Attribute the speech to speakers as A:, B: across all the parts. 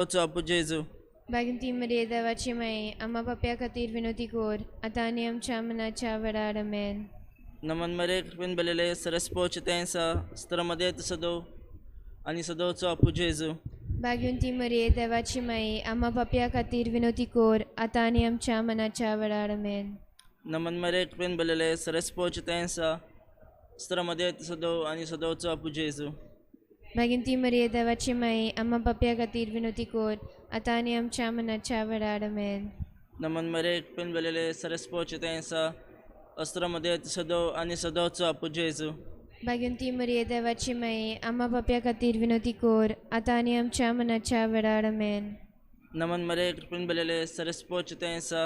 A: आपू जेजू.
B: भाग्यवंती मरिये देवाची माई, आम्हा पाप्या खातीर विनवती कर, आतां आनी आमच्या मनाच्या वेळार. आमेन.
A: नमन मरे, कृपेन भरलेले, सरस्पोच तेंसा, स्त्रमध्ये सदो आनी सदोचो आपू जेजू.
B: भाग्यवंती मरिये देवाची माई, आम्हा पाप्या खातीर विनवती कर, आतां आनी आमच्या मनाच्या वेळार. आमेन.
A: नमन मरे, कृपेन भरलेले, सरस्पोच तेंसा, स्त्रमध्ये सदो आनी सदोचो आपू जेजू.
B: भाग्यवंती मरिये देवाची माई, आम्हा पाप्या खातीर विनवती कर, आतां आनी आमच्या मनाच्या वेळार. आमेन.
A: नमन मरे, कृपेन भरलेले, सरस्पोच तेंसा, अस्त्रमध्ये सदो आनी सदोचो आपू जेजू.
B: भाग्यवंती मरिये देवाची माई, आम्हा पाप्या खातीर विनवती कर, आतां आनी आमच्या मनाच्या वेळार. आमेन.
A: नमन मरे, कृपेन भरलेले, सरस्पोच तेंसा,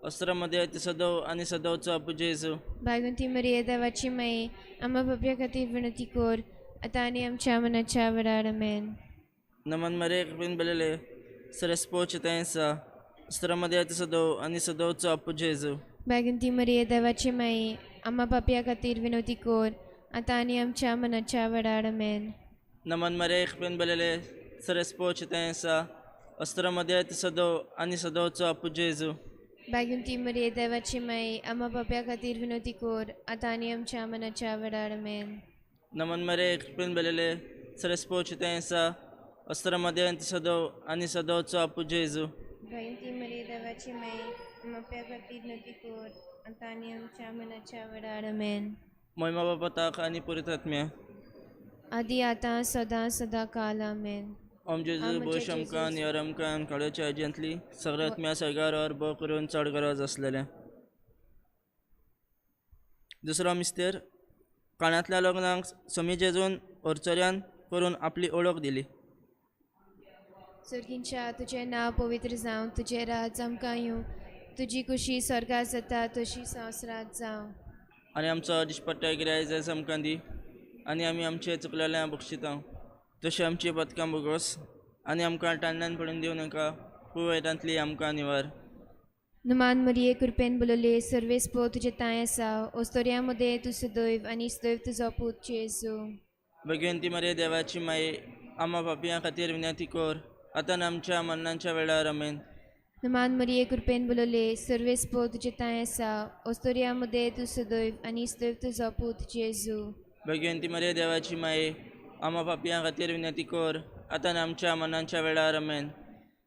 A: अस्त्रमध्ये सदो आनी सदोचो आपू जेजू.
B: भाग्यवंती मरिये देवाची माई, आम्हा पाप्या खातीर विनवती कर, आतां आनी आमच्या मनाच्या वेळार. आमेन.
A: नमन मरे, कृपेन भरलेले, सरस्पोच तेंसा, अस्त्रमध्ये सदो आनी सदोचो आपू जेजू.
B: भाग्यवंती मरिये देवाची माई, आम्हा पाप्या खातीर विनवती कर, आतां आनी आमच्या मनाच्या वेळार. आमेन.
A: नमन मरे, कृपेन भरलेले, सरस्पोच तेंसा, अस्त्रमध्ये सदो आनी सदोचो आपू जेजू.
B: भाग्यवंती मरिये देवाची माई, आम्हा पाप्या खातीर विनवती कर, आतां आनी आमच्या मनाच्या वेळार. आमेन.
A: नमन मरे, कृपेन भरलेले, सरस्पोच तेंसा, अस्त्रमध्ये सदो आनी सदोचो आपू जेजू.
B: भाग्यवंती मरिये देवाची माई, आम्हा पाप्या खातीर विनवती कर, आतां आनी आमच्या मनाच्या वेळार. आमेन.
A: मोहिमा बाबा आनी पुरितात्म्या,
B: आदी आतां सदां सदां काल. आमेन.
A: ओम जेजू बोश आमकां नियर आमकां काळोच्या आज्यांतली सगळ्या आत्म्या सगळ्या भो करून चड गरज आसलेलें. दुसरो मिस्तेर, कानांतल्या लग्नाक समी जेजून ओरचऱ्यान करून आपली ओळख दिली.
B: सर्गींच्या तुजें नांव पवित्र जावं, तुजें राज आमकां येवं, तुजी कुशी स्वर्गार जाता तशी संवसारांत जावं.
A: आनी आमचो दिसपट्टो गिराय जायज आमकां दी, आनी आमी आमचे चुकलेले बक्षिता तशें आमची पदकां बोगस, आनी आमकां टाणण्यान पडून दिवं नाका, कुवेतांतली आमकां निवार.
B: नुमान मरिये कृपेन बोलले, सर्वेस पो तुजें तांय आसा, ओस्तोर्या मदें तूं सदैव आनी सदैव तुजो पूत जेजू.
A: भगवंती मरिये देवाची माई, आम्हा पापयां खातीर विनंती कर, आतां आमच्या मरणाच्या वेळार. आमेन.
B: नुमान मरिये कृपेन बोलले, सर्वेस पो तुजें तांय आसा, ओस्तोर्या मदें तूं सदैव आनी सदैव तुजो पूत जेजू.
A: भगवंती मरिये देवाची माई, आम्हा पापयां खातीर विनंती कर, आतां आमच्या मरणाच्या वेळार. आमेन.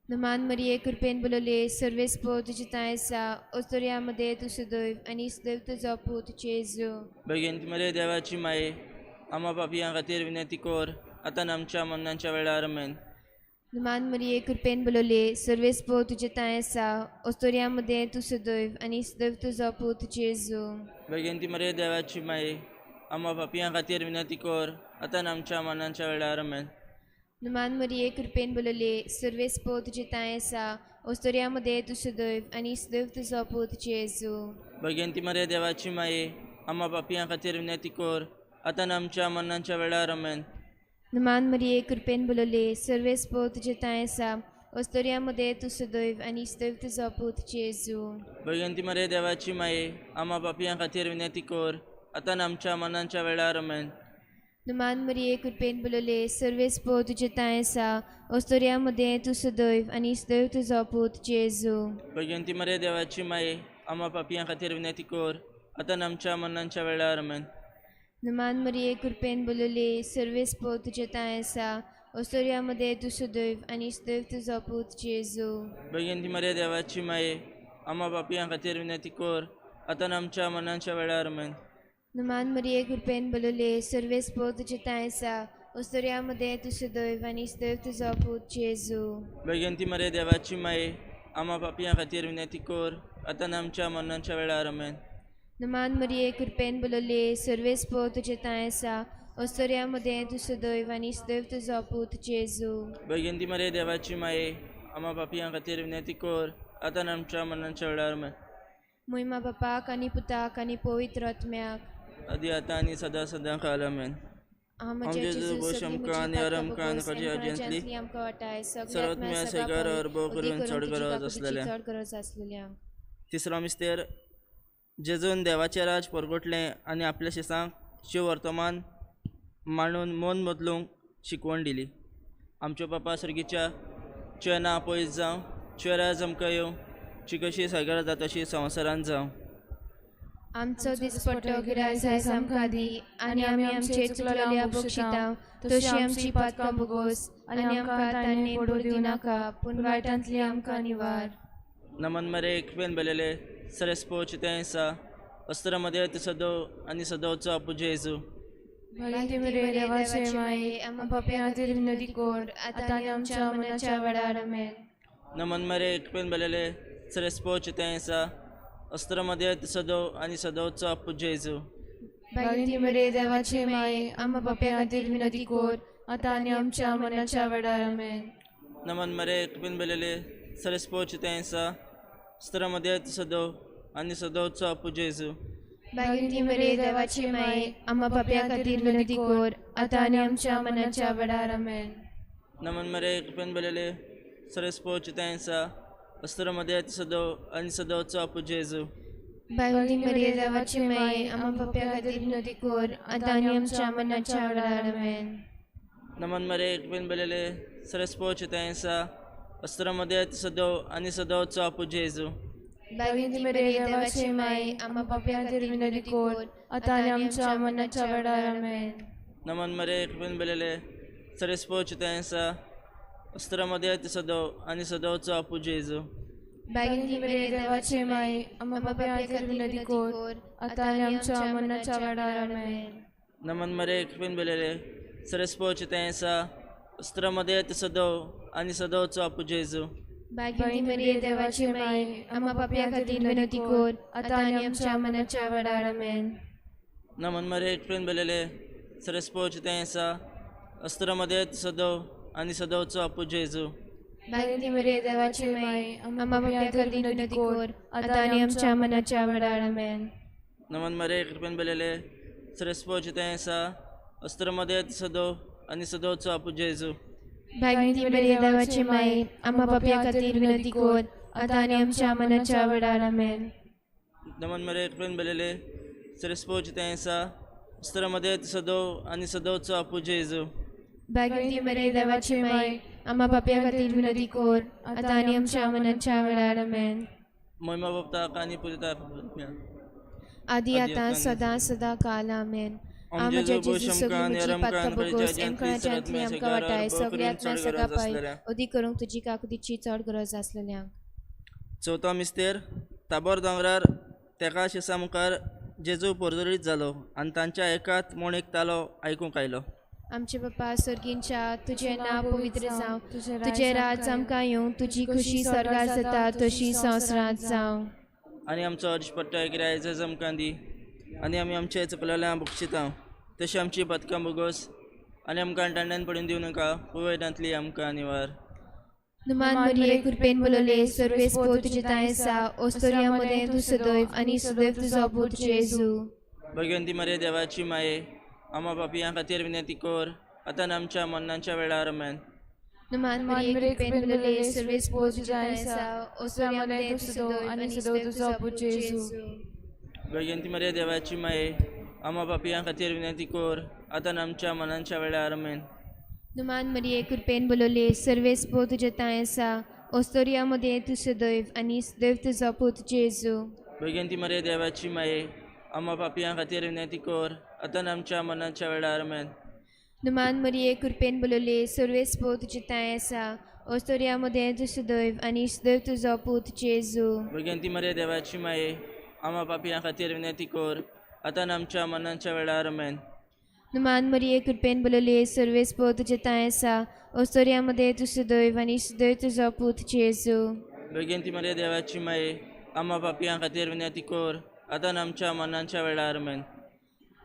B: नुमान मरिये कृपेन बोलले, सर्वेस पो तुजें तांय आसा, ओस्तोर्या मदें तूं सदैव आनी सदैव तुजो पूत जेजू.
A: भगवंती मरिये देवाची माई, आम्हा पापयां खातीर विनंती कर, आतां आमच्या मरणाच्या वेळार. आमेन.
B: नुमान मरिये कृपेन बोलले, सर्वेस पो तुजें तांय आसा, ओस्तोर्या मदें तूं सदैव आनी सदैव तुजो पूत जेजू.
A: भगवंती मरिये देवाची माई, आम्हा पापयां खातीर विनंती कर, आतां आमच्या मरणाच्या वेळार. आमेन.
B: नुमान मरिये कृपेन बोलले, सर्वेस पो तुजें तांय आसा, ओस्तोर्या मदें तूं सदैव आनी सदैव तुजो पूत जेजू.
A: भगवंती मरिये देवाची माई, आम्हा पापयां खातीर विनंती कर, आतां आमच्या मरणाच्या वेळार. आमेन.
B: नुमान मरिये कृपेन बोलले, सर्वेस पो तुजें तांय आसा, ओस्तोर्या मदें तूं सदैव आनी सदैव तुजो पूत जेजू.
A: भगवंती मरिये देवाची माई, आम्हा पापयां खातीर विनंती कर, आतां आमच्या मरणाच्या वेळार. आमेन.
B: नुमान मरिये कृपेन बोलले, सर्वेस पो तुजें तांय आसा, ओस्तोर्या मदें तूं सदैव आनी सदैव तुजो पूत जेजू.
A: भगवंती मरिये देवाची माई, आम्हा पापयां खातीर विनंती कर, आतां आमच्या मरणाच्या वेळार. आमेन.
B: नुमान मरिये कृपेन बोलले, सर्वेस पो तुजें तांय आसा, ओस्तोर्या मदें तूं सदैव आनी सदैव तुजो पूत जेजू.
A: भगवंती मरिये देवाची माई, आम्हा पापयां खातीर विनंती कर, आतां आमच्या मरणाच्या वेळार. आमेन.
B: नुमान मरिये कृपेन बोलले, सर्वेस पो तुजें तांय आसा, ओस्तोर्या मदें तूं सदैव आनी सदैव तुजो पूत जेजू.
A: भगवंती मरिये देवाची माई, आम्हा पापयां खातीर विनंती कर, आतां आमच्या मरणाच्या वेळार. आमेन.
B: नुमान मरिये कृपेन बोलले, सर्वेस पो तुजें तांय आसा, ओस्तोर्या मदें तूं सदैव आनी सदैव तुजो पूत जेजू.
A: भगवंती मरिये देवाची माई, आम्हा पापयां खातीर विनंती कर, आतां आमच्या मरणाच्या वेळार. आमेन.
B: मोहिमा बापाक आनी पुताक आनी पवित्र आत्म्याक,
A: आदी आतां आनी सदां सदां काल. आमेन.
B: आमच्या
A: जेजू बोश आमकां आनी आमकां आनी आज्यांतली
B: आमकां वाटाय
A: सर्वात्म्या सगळ्या भो करून चड गरज आसलेल्या.
B: चड गरज आसलेल्या.
A: तिसरो मिस्तेर, जेजून देवाचें राज परगटलें आनी आपल्या शिसांक शिव वर्तमान मांडून मन बदलूंक शिकवण दिली. आमच्यो पापा सर्गीच्या तुजें नांव पयस जावं, तुजें राज आमकां येवं, तुजी कशी सगळ्या जाता तशी संवसारांत जावं.
B: आमचो दिसपट्टो गिरायस आयज आमकां दी आनी आमी आमचे चुकलेल्या बक्षिता तशी आमची पातकां भोगोस आनी आमकां ताणें पडूं दिवं नाका पूण वायटांतली आमकां निवार.
A: नमन मरे कृपेन भरलेले सरस्पो चितें आसा अस्त्रामध्ये तूं सदो आनी सदोचो आपू जेजू.
B: भगिनी मरे देवाचे माये आमकां पापयां खातीर विनंती कर आतां आनी आमच्या मनाच्या वेळार. आमेन.
A: नमन मरे कृपेन भरलेले सरस्पो चितें आसा अस्त्रामध्ये तूं सदो आनी सदोचो आपू जेजू.
B: भगिनी मरे देवाचे माये आमकां पापयां खातीर विनंती कर आतां आनी आमच्या मनाच्या वेळार. आमेन.
A: नमन मरे कृपेन भरलेले सरस्पो चितें आसा अस्त्रामध्ये तूं सदो आनी सदोचो आपू जेजू.
B: भगिनी मरे देवाचे माये आमकां पापयां खातीर विनंती कर आतां आनी आमच्या मनाच्या वेळार. आमेन.
A: नमन मरे कृपेन भरलेले सरस्पो चितें आसा अस्त्रामध्ये तूं सदो आनी सदोचो आपू जेजू.
B: भगिनी मरे देवाचे माये आमकां पापयां खातीर विनंती कर आतां आनी आमच्या मनाच्या वेळार. आमेन.
A: नमन मरे कृपेन भरलेले सरस्पो चितें आसा अस्त्रामध्ये तूं सदो आनी सदोचो आपू जेजू.
B: भगिनी मरे देवाचे माये आमकां पापयां खातीर विनंती कर आतां आनी आमच्या मनाच्या वेळार. आमेन.
A: नमन मरे कृपेन भरलेले सरस्पो चितें आसा अस्त्रामध्ये तूं सदो आनी सदोचो आपू जेजू.
B: भगिनी मरे देवाचे माये आमकां पापयां खातीर विनंती कर आतां आनी आमच्या मनाच्या वेळार. आमेन.
A: नमन मरे कृपेन भरलेले सरस्पो चितें आसा अस्त्रामध्ये तूं सदो आनी सदोचो आपू जेजू.
B: भगिनी मरे देवाचे माये आमकां पापयां खातीर विनंती कर आतां आनी आमच्या मनाच्या वेळार. आमेन.
A: नमन मरे कृपेन भरलेले सरस्पो चितें आसा अस्त्रामध्ये तूं सदो आनी सदोचो आपू जेजू.
B: भगिनी मरे देवाचे माये आमकां पापयां खातीर विनंती कर आतां आनी आमच्या मनाच्या वेळार. आमेन.
A: नमन मरे कृपेन भरलेले सरस्पो चितें आसा अस्त्रामध्ये तूं सदो आनी सदोचो आपू जेजू.
B: भगिनी मरे देवाचे माये आमकां पापयां खातीर विनंती कर आतां आनी आमच्या मनाच्या वेळार. आमेन.
A: नमन मरे कृपेन भरलेले सरस्पो चितें आसा अस्त्रामध्ये तूं सदो आनी सदोचो आपू जेजू.
B: भगिनी मरे देवाचे माये आमकां पापयां खातीर विनंती कर आतां आनी आमच्या मनाच्या वेळार. आमेन.
A: महिमा बापताक आनी पुताक
B: आदी आतां सदां सदां काल. आमेन. आमच्या जेजू सगळी म्हजी पातकां भोगोस एमकणाच्यांतली आमकां वाटाय सगळ्यांत सगळा पाय अदीक करूंक तुजी काकुतीची चड गरज आसलेल्यांक.
A: चवथो मिस्तेर ताबोर दोंगरार तेका शिसा मुखार जेजू परजळीत जालो आनी तांच्या एकात म्हूण एक तालो आयकूंक आयलो.
B: आमचे बापा सर्गींच्या तुजें नांव पवित्र जावं, तुजें राज आमकां येवं, तुजी खुशी स्वर्गार जाता तशी संवसारांत जावं.
A: आनी आमचो दिसपट्टो गिरायच आमकां दी आनी आमी आमचे चुकलेल्या बक्षिता तशी आमची पातकां भोगोस आनी आमकां दांड्यान पडून दिवं नाका पुवयदांतली आमकां निवार.
B: नुमान मरिये कृपेन बोलले सर्वेस्पो तुजे तांय आसा ओस्तोरिया मदें तूं सदैव आनी सदैव तुजो पूत जेजू.
A: भगवंती मरिये देवाची माये आम्हा पापयां खातीर विनंती कर आतां आमच्या मरणाच्या वेळार. आमेन.
B: नुमान मरिये कृपेन बोलले सर्वेस्पो तुजे तांय आसा ओस्तोरिया मदें तूं सदैव आनी सदैव तुजो पूत जेजू.
A: भगवंती मरिये देवाची माये आम्हा पापयां खातीर विनंती कर आतां आमच्या मरणाच्या वेळार. आमेन.
B: नुमान मरिये कृपेन बोलले सर्वेस्पो तुजे तांय आसा ओस्तोरिया मदें तूं सदैव आनी सदैव तुजो पूत जेजू.
A: भगवंती मरिये देवाची माये आम्हा पापयां खातीर विनंती कर आतां आमच्या मरणाच्या वेळार. आमेन.
B: नुमान मरिये कृपेन बोलले सर्वेस्पो तुजे तांय आसा ओस्तोरिया मदें तूं सदैव आनी सदैव तुजो पूत जेजू.
A: भगवंती मरिये देवाची माये आम्हा पापयां खातीर विनंती कर आतां आमच्या मरणाच्या वेळार. आमेन.
B: नुमान मरिये कृपेन बोलले सर्वेस्पो तुजे तांय आसा ओस्तोरिया मदें तूं सदैव आनी सदैव तुजो पूत जेजू.
A: भगवंती मरिये देवाची माये आम्हा पापयां खातीर विनंती कर आतां आमच्या मरणाच्या वेळार. आमेन.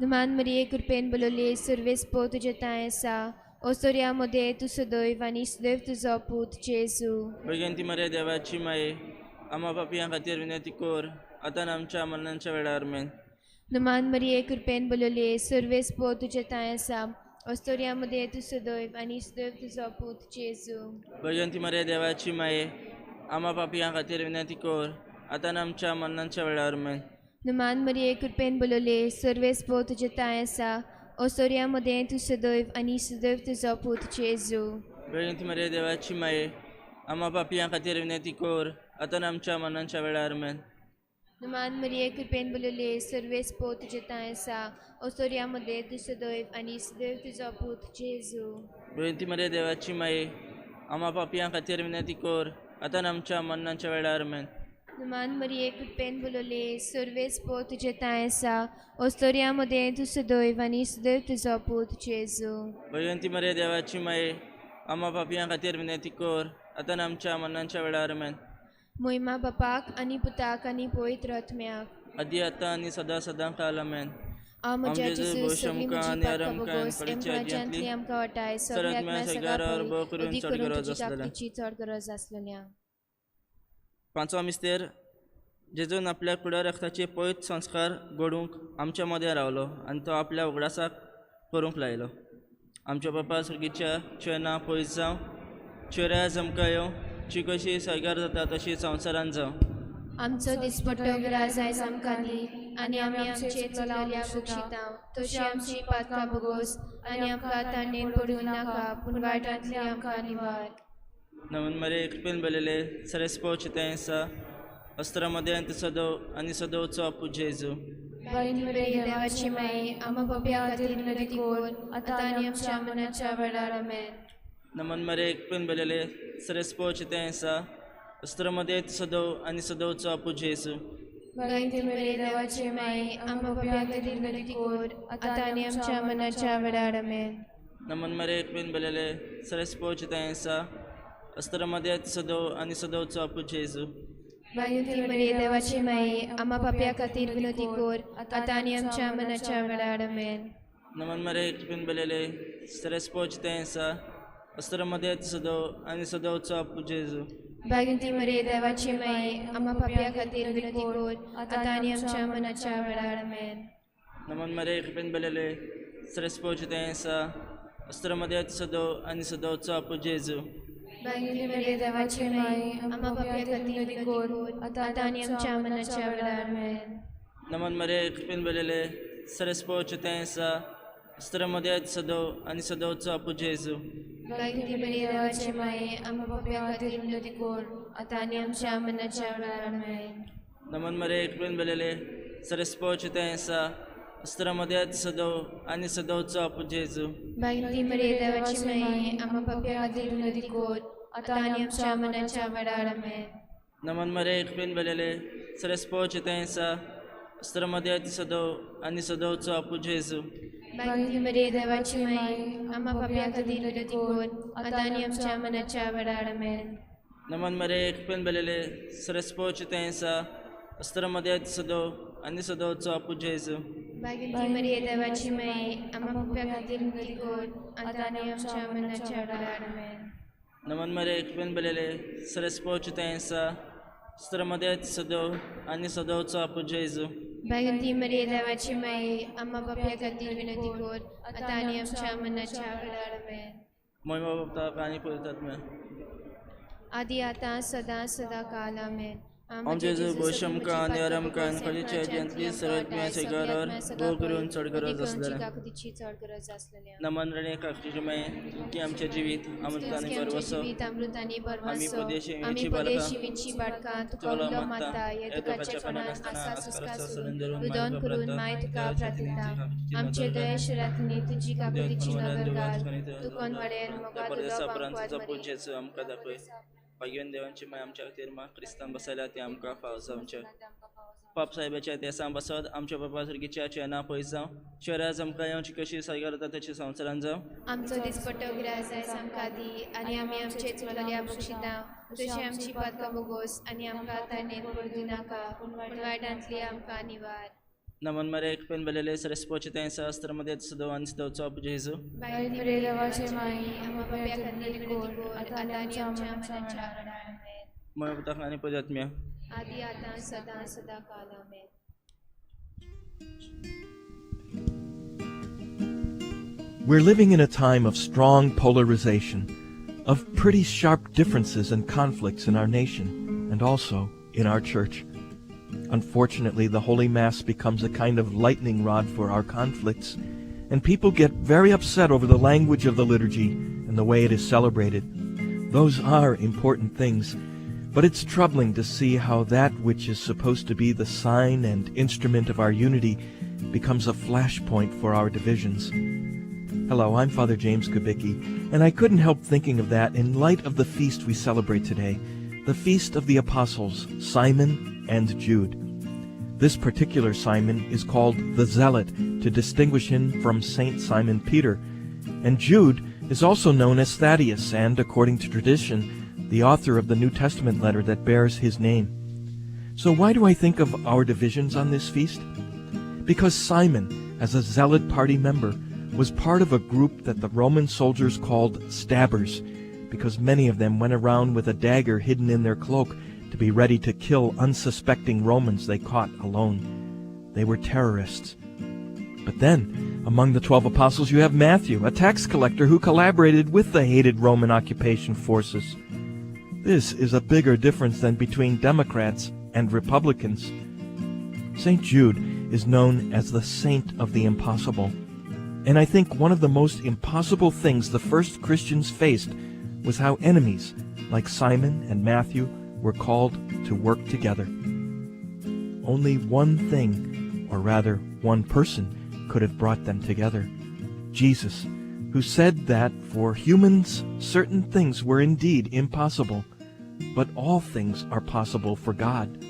B: नुमान मरिये कृपेन बोलले सर्वेस्पो तुजे तांय आसा ओस्तोरिया मदें तूं सदैव आनी सदैव तुजो पूत जेजू.
A: भगवंती मरिये देवाची माये आम्हा पापयां खातीर विनंती कर आतां आमच्या मरणाच्या वेळार. आमेन.
B: नुमान मरिये कृपेन बोलले सर्वेस्पो तुजे तांय आसा ओस्तोरिया मदें तूं सदैव आनी सदैव तुजो पूत जेजू.
A: भगवंती मरिये देवाची माये आम्हा पापयां खातीर विनंती कर आतां आमच्या मरणाच्या वेळार. आमेन.
B: नुमान मरिये कृपेन बोलले सर्वेस्पो तुजे तांय आसा ओस्तोरिया मदें तूं सदैव आनी सदैव तुजो पूत जेजू.
A: भगवंती मरिये देवाची माये आमा पापयां खातीर विनंती कर आतां आनी आमच्या मरणाच्या वेळार आमेन.
B: नुमान मरिये कृपेन बोलले सर्वेस पो तुजे तांय आसा ओसोर्या मदें तूं सदैव आनी सदैव तुजो पूत जेजू.
A: भयंती मरिया देवाची माये आमा पापयां खातीर विनंती कर आतां आनी आमच्या मरणाच्या वेळार आमेन.
B: नुमान मरिये कृपेन बोलले सर्वेस पो तुजे तांय आसा ओस्तोर्या मदें तूं सदैव आनी सदैव तुजो पूत जेजू.
A: भयंती मरिया देवाची माये आमा पापयां खातीर विनंती कर आतां आनी आमच्या मरणाच्या वेळार आमेन.
B: मोहिमा बापाक आनी पुताक आनी पवित्र आत्म्याक
A: आदी आतां आनी सदां सदां काल आमेन.
B: हांव म्हज्या
A: आमचे
B: जेजू
A: भविश्य
B: सगळीं
A: आमकां
B: म्हजी
A: आनी
B: पातकां
A: आमकां
B: भोगोस
A: पडच्या
B: एमकांच्यांतली
A: आज्ञांतली
B: आमकां वाटाय सगळ्या
A: सरत
B: आत्म्या
A: म्या
B: सगळ्या
A: सगळ्यार
B: पळय
A: भोव करून
B: अदीक
A: चड
B: करून
A: गरज
B: तुजी
A: आसलेल्या.
B: ताकदीची चड गरज आसलेल्या.
A: पांचवो मिस्तेर जेजून आपल्या कुडा रक्ताचे पवित्र संस्कार घडोवंक आमच्या मदें रावलो आनी तो आपल्या उगडासाक करूंक लायलो. आमच्या बापा सर्गीच्या तुजें नांव पवित्र जावं, तुजें राज आमकां येवं, तुजी कशी सर्गार जाता तशी संवसारांत जावं.
B: आमचो दिसपट्टो ग्रास आयज आमकां दी आनी आमी आमचे चुकलेल्या बक्षितांव तशी आमची पातकां भोगोस आनी आमकां ताणें पडूं नाका पूण वायटांतली आमकां निवार.
A: नमन मरे कृपेन भरलेले सरेस पोवचे तें आसा अस्त्रा मदें आनी सदव आनी सदवचो पूत जेजू.
B: बायन मरिये देवाची माई आमा पापया खातीर विनंती कर आतां आनी आमच्या मनाच्या वेळार आमेन.
A: नमन मरे कृपेन भरलेले सरेस पोवचे तें आसा अस्त्रा मदें सदव आनी सदवचो पूत जेजू.
B: बायन मरिये देवाची माई आमा पापया खातीर विनंती कर आतां आनी आमच्या मनाच्या वेळार आमेन.
A: नमन मरे कृपेन भरलेले सरेस पोवचे तें आसा अस्त्रा मदें सदव आनी सदवचो पूत जेजू.
B: बायन मरिये देवाची माई आमा पापया खातीर विनंती कर आतां आनी आमच्या मनाच्या वेळार आमेन.
A: नमन मरे कृपेन भरलेले सरेस पोवचे तें आसा अस्त्रा मदें सदव आनी सदवचो पूत जेजू.
B: बायन मरिये देवाची माई आमा पापया खातीर विनंती कर आतां आनी आमच्या मनाच्या वेळार आमेन.
A: नमन मरे कृपेन भरलेले सरेस पोवचे तें आसा अस्त्रा मदें सदव आनी सदवचो पूत जेजू.
B: बायन मरिये देवाची माई आमा पापया खातीर विनंती कर आतां आनी आमच्या मनाच्या वेळार आमेन.
A: नमन मरे कृपेन भरलेले सरेस पोवचे तें आसा अस्त्रा मदें सदव आनी सदवचो पूत जेजू.
B: बायन मरिये देवाची माई आमा पापया खातीर विनंती कर आतां आनी आमच्या मनाच्या वेळार आमेन.
A: नमन मरे कृपेन भरलेले सरेस पोवचे तें आसा अस्त्रा मदें सदव आनी सदवचो पूत जेजू.
B: बायन मरिये देवाची माई आमा पापया खातीर विनंती कर आतां आनी आमच्या मनाच्या वेळार आमेन.
A: नमन मरे कृपेन भरलेले सरेस पोवचे तें आसा अस्त्रा मदें सदव आनी सदवचो पूत जेजू.
B: बायन मरिये देवाची माई आमा पापया खातीर विनंती कर आतां आनी आमच्या मनाच्या वेळार आमेन.
A: नमन मरे कृपेन भरलेले सरेस पोवचे तें आसा अस्त्रा मदें सदव आनी सदवचो पूत जेजू.
B: बायन मरिये देवाची माई आमा पापया खातीर विनंती कर आतां आनी आमच्या मनाच्या वेळार आमेन.
A: नमन मरे कृपेन भरलेले सरेस पोवचे तें आसा अस्त्रा मदें सदव आनी सदवचो पूत जेजू.
B: बायन मरिये देवाची माई आमा पापया खातीर विनंती कर आतां आनी आमच्या मनाच्या वेळार आमेन.
A: मोहिमा बाप्ताक आनी पवित्र आत्म्याक
B: आदी आतां सदां सदां काल आमेन.
A: आमचे जेजू भविश्य आमकां आनी आमकां खलीच्या आज्ञांतली सरळ सगळ्यावर भोव करून चड गरज आसलेल्या.
B: काकतीची चड गरज आसलेल्या.
A: नमन रणे काकतीचे माये तुमकी आमच्या जिवीत अमृतानी भरवसो
B: अमृतानी
A: आमी
B: भरवसो
A: पदेशी
B: आमी
A: विंची
B: पदेशी
A: बाळकां
B: विंची बाळकां तुका
A: तुका
B: उलो
A: मागता
B: मागता
A: हे
B: हे
A: दुखाच्या
B: दुखाच्या
A: पानान
B: कोणान
A: आसतना
B: आसा
A: आस्कार
B: सुस्का
A: सोडून
B: सोडून
A: धरून
B: रुदन
A: माय तुका
B: करून
A: प्रार्थना
B: माय तुका
A: देवाच्या
B: प्रार्थना
A: काकतीची
B: आमचे
A: नदर घाल.
B: दयेशरातनी तुजी काकुतीची नदर घाल
A: देव
B: तुकोन वाडेन मोगा तुजो
A: परदेसा उपरांत
B: बांकवाद
A: तुजो
B: मरे
A: पूत जेजू आमकां दाखय. भाग्यवान देवांची माय आमच्या खातीर मा क्रिस्तान बसयल्या ती आमकां फावो जावचें. पाप साहेबाच्या तेसां बसत आमच्या बापा सर्गीच्या चेना पयस जावं शहराज आमकां येवची कशी सारकार जाता तशी संवसारान जावं.
B: आमचो दिसपट्टो ग्रास आयज आमकां दी आनी आमी आमचे चुकलेल्या बक्षितां तशी आमची पातकां भोगोस आनी आमकां ताणें पडूं नाका पूण वायटांतली आमकां निवार.
A: नमन मरे कृपेन भरलेले सरस पोवचे तें सहस्त्रमध्ये सदव आनी सदवचो पूत जेजू.
B: बायन मरिये देवाची माई आमा पापया खातीर विनंती कर आतां आनी आमच्या मनाच्या वेळार आमेन.
A: मोहिमा पुताक आनी पवित्र आत्म्याक
B: आदी आतां सदां सदां काल आमेन.
C: We're living in a time of strong polarization, of pretty sharp differences and conflicts in our nation and also in our church. Unfortunately, the Holy Mass becomes a kind of lightning rod for our conflicts, and people get very upset over the language of the liturgy and the way it is celebrated. Those are important things, but it's troubling to see how that which is supposed to be the sign and instrument of our unity becomes a flashpoint for our divisions. Hello, I'm Father James Kubicki, and I couldn't help thinking of that in light of the feast we celebrate today, the Feast of the Apostles, Simon and Jude. This particular Simon is called the Zealot to distinguish him from Saint Simon Peter, and Jude is also known as Thaddeus and, according to tradition, the author of the New Testament letter that bears his name. So why do I think of our divisions on this feast? Because Simon, as a Zealot party member, was part of a group that the Roman soldiers called stabbers, because many of them went around with a dagger hidden in their cloak to be ready to kill unsuspecting Romans they caught alone. They were terrorists. But then, among the 12 apostles, you have Matthew, a tax collector who collaborated with the hated Roman occupation forces. This is a bigger difference than between Democrats and Republicans. St. Jude is known as the saint of the impossible. And I think one of the most impossible things the first Christians faced was how enemies like Simon and Matthew were called to work together. Only one thing, or rather one person, could have brought them together. Jesus, who said that for humans certain things were indeed impossible, but all things are possible for God.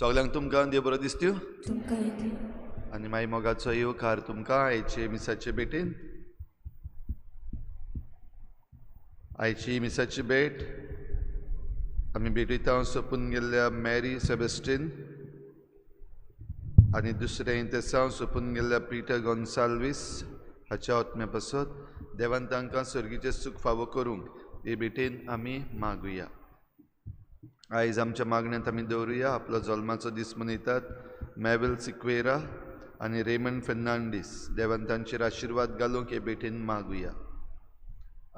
D: सगल्यांक तुमकां देव बरो दिसत्यो
B: तुमकां दी.
D: आनी मागीर मोगाचो येवकार तुमकां आयचे मिसाचे भेटेन. आयची मिसाची भेट आमी भेटयता सोंपून गेल्ल्या मॅरी सेबेस्टीन आनी दुसरें इंतेसांव सोंपून गेल्ल्या पिटर गोन्साल्वीस हाच्या आत्म्या पासत देवान तांकां सर्गीचें सूख फावो करूंक हे भेटेन आमी मागुया. आयज आमच्या मागण्यांत आमी दवरुया आपलो जल्माचो दीस मनयतात मॅवेल सिक्वेरा आनी रेमंड फेर्नांडीस. देवान तांचेर आशिर्वाद घालूंक हे भेटेन मागुया.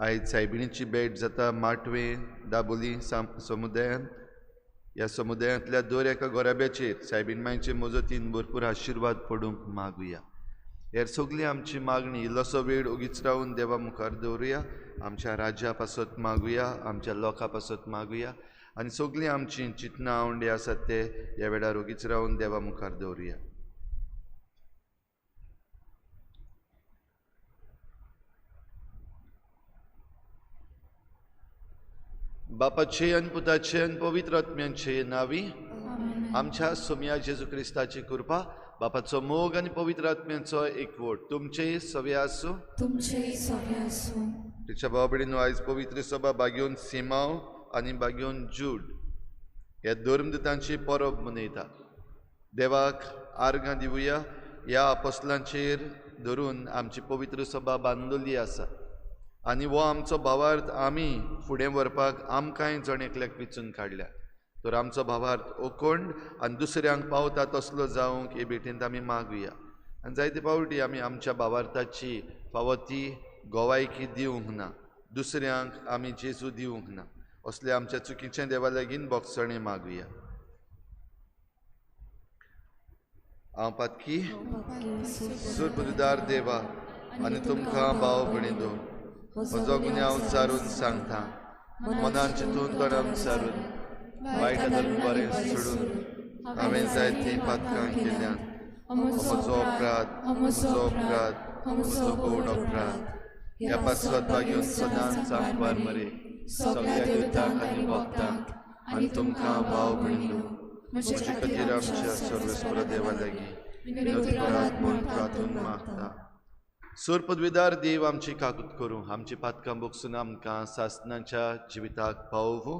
D: आयज सायबिणीची भेट जाता माटवे दाबोली समुदायांत. ह्या समुदायांतल्या दर एका गोराब्याचेर सायबीण मांयचे मजतीन भरपूर आशिर्वाद पडूंक मागुया. हेर सगळी आमची मागणी इल्लोसो वेळ ओगीच रावन देवा मुखार दवरुया. आमच्या राज्या पासत मागुया, आमच्या लोकां पासत मागुया आनी सगळीं आमची चिंतनां आवंडे आसात ते ह्या वेळार ओगीच रावन देवा मुखार दवरुया. बापाचे आनी पुताचे आनी पवित्र आत्म्यांचे नावी आमच्या सोम्या जेजू क्रिस्ताची कृपा, बापाचो मोग आनी पवित्र आत्म्यांचो एकवट तुमचेय सवे आसूं.
B: तुमचेय सवे आसूं.
D: तिच्या भाव भयणीनो, आयज पवित्र सभा बागेवन सिमांव आनी बागेवन जूड ह्या धर्मदुतांची परब मनयता. देवाक आर्गां दिवया. ह्या आपोस्लांचेर धरून आमची पवित्र सभा बांदलेली आसा आनी हो आमचो भावार्थ आमी फुडें व्हरपाक आमकांय जण एकल्याक विचून काडल्या. तर आमचो भावार्थ ओकोंड आनी दुसऱ्यांक पावता तसलो जावंक हे भेटेंत आमी मागुया. आनी जायते फावटी आमी आमच्या भावार्थाची फावो ती गोवायकी दिवंक ना, दुसऱ्यांक आमी जेजू दिवंक ना. असले आमच्या चुकीचें देवा लागीं बोगसणें मागुया. हांव पातकी सुरबुद्दार देवा आनी तुमकां भाव भयणी दवर म्हजो गुन्यांव सारून सांगता, मनान चिंतून तोंडान सारून वायट धरून बरें सोडून हांवें जायतीं पातकां केल्यात. म्हजो अपराध, म्हजो अपराध, म्हजो गोड अपराध. ह्या पासत बागेवन सदांच आंकवार मरे सगळ्या देवतांक आनी भक्तांक आनी तुमकां भाव भयणींनो म्हजे खातीर आमच्या सर्वेस्पर देवा लागीं विनवती करात म्हूण प्रार्थून मागता. सूर पदवीदार देव आमची काकूत करूं, आमची पातकां बोगसून आमकां सासनाच्या जिविताक पावोवं.